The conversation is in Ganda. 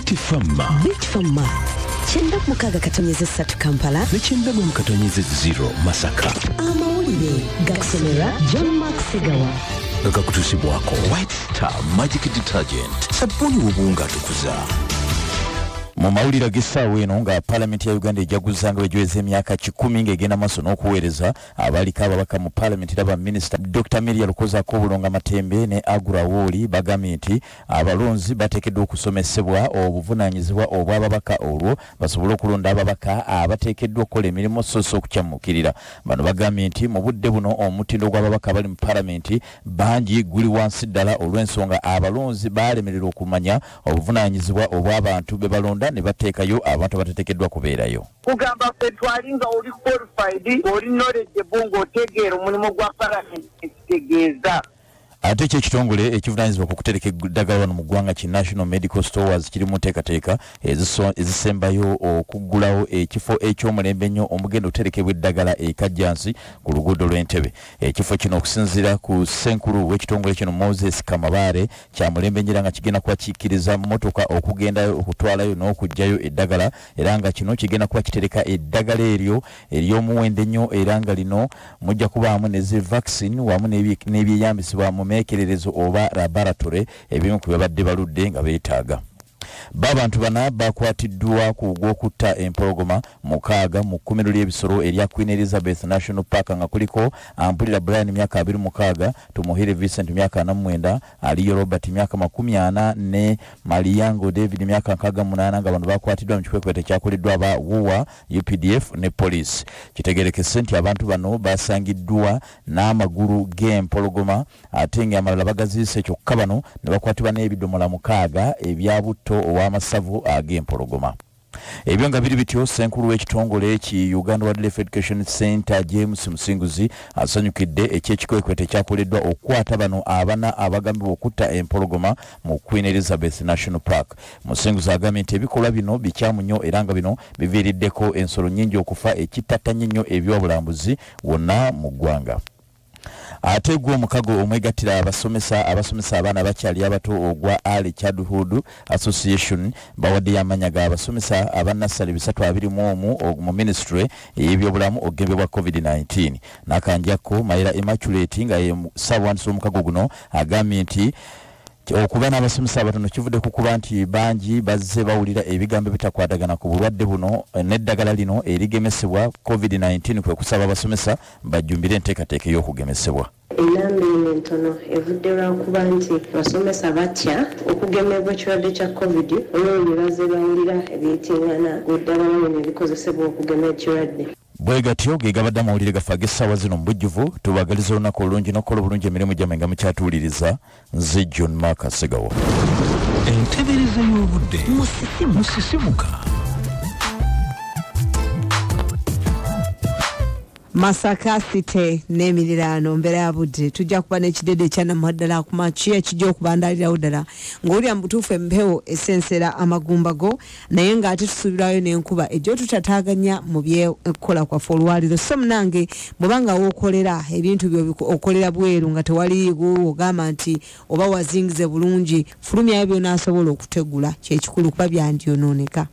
Bitfama. Bitfama 96.3 Kampala ne 91.0 Masaka. Amawulire gakusomerwa John Mark Segawa nga gakutuusibwako White Star Magic Detergent, sabbuuni w'obuwunga atukuza. Mu mawulire g'essaawa eno nga Palamenti ya Uganda ejaguza nga bw'egiweza emyaka 100 ng'egenda maaso n'okuweereza abaliko ababaka mu Palamenti era baminisita Dr. Miria Lukozaako Obulonga Matembe ne Agura Wooli bagambye nti abalonzi bateekeddwa okusomesebwa obuvunaanyizibwa obw'ababaka olwo basobole okulonda ababaka abateekeddwa okukola emirimu so si okukyamukirira. Bano bagambye nti mu budde buno omutindo gw'ababaka abali mu Palamenti bangi guli wansi ddala olw'ensonga abalonzi baalemererwa okumanya obuvunaanyizibwa obw'abantu be balonda ne bateekayo abantu abateekeddwa kubeerayo. Kugamba ffe twali nga oli qualified, oli knowledgeable ng'otegeera omulimu gwa Palamenti ekitegeeza. Ate kyo ekitongole ekivunaanyizibwa ku kutereka eddagala wano mu ggwanga ki National Medical Stores kiri mu nteekateeka ezisembayo okuggulawo ekifo eky'omulembe ennyo omugenda oterekebwa eddagala e Kajjansi ku luguudo lw'Entebe. Ekifo kino okusinziira ku ssenkulu w'ekitongole kino Moses Kamabare kya mulembe nnyo era nga kigenda kuba kikkiriza mmotoka okugendayo okutwalayo n'okuggyayo eddagala, era nga kino kigenda kuba kitereka eddagala eryo ery'omuwendo ennyo, era nga lino mujja kubaamu ne zi vaccine wamu n'ebyeyambisibwa mu meekererezo oba laboratory ebimu ku babadde baludde nga beetaaga. Abantu bana bakwatiddwa ku gw'okutta empologoma 6 mu kkumiro ly'ebisolo erya Queen Elizabeth National Park nga kuliko Ampulira Brian myaka 26, Tumuhire Vincent myaka 49, Aliyo Robert myaka 40 ne Maliyango David myaka 68 nga bano bakwatiddwa mu kikwekweto ekyakoleddwa aba WUA, UPDF ne poliisi. Kitegeerekese nti abantu bano basangiddwa n'amagulu g'empologoma ate ng'amalala bagaziise, kyokka bano ne bakwatibwa n'ebidomola 6 ebya butto ow'amasavu ag'empologoma. Ebyo nga biri bityo, ssenkulu w'ekitongole ki Uganda Wildlife Education Center James Musinguzi asanyukidde eky'ekikwekweto ekyakoleddwa okukwata bano abana abagambibwa okutta empologoma mu Queen Elizabeth National Park. Musinguzi agambye nti ebikolwa bino bikyamu nnyo era nga bino biviiriddeko ensolo nnyingi okufa ekittattanye ennyo ebyobulambuzi wonna mu ggwanga. Ate gwo omukago omwegattira abasomesa abaana abakyali abato ogwa Early Childhood Association bawaddeyo amannya g'abasomesa abannassale 321 mu minisitule ey'ebyobulamu okugemebwa COVID-19. Nakanjako Mayira Immaculate nga ye ssaabawandiisi w'omukago guno agambye nti okuba n'abasomesa abatono kivudde ku kuba nti bangi bazze bawulira ebigambo ebitakwatagana ku bulwadde buno n'eddagala lino erigemesebwa COVID-19, kwe kusaba abasomesa bajjumbire enteekateeka ey'okugemesebwa. Enamba eno entono evudde lwakuba nti abasomesa batya okugemebwa ekirwadde kya COVID olw'ebyo bye bazze bawulira ebiyitiŋŋana ku ddagala lino erikozesebwa okugema ekirwadde. Bwe gatyo ge gabadde amawulire gaffe ag'essaawa zino mu bujjuvu. Tubagaliza olunaku olulungi n'okukola obulungi emirimu gyammwe nga mukyatuwuliriza. Nze John Mark Segawa. Entebereza y'obudde musisimuka. Masaka City n'emiriraano mbeera ya budde tujja kuba n'ekidede ekyanamaddala ku makya ekijja okubandalirawo ddala ng'owulira mu butuufu empewo esensera amagumba go, naye ng'ate tusuubirayo n'enkuba ejja otutataaganya mu by'okukola kwaffe olwaliro. So munange bw'oba nga w'okolera ebintu byo okolera bweru nga tewaliiwo ogamba nti oba wazingize bulungi, fulumyayo by'onaasobola okutegula, kyekikulu kuba byandyonooneka.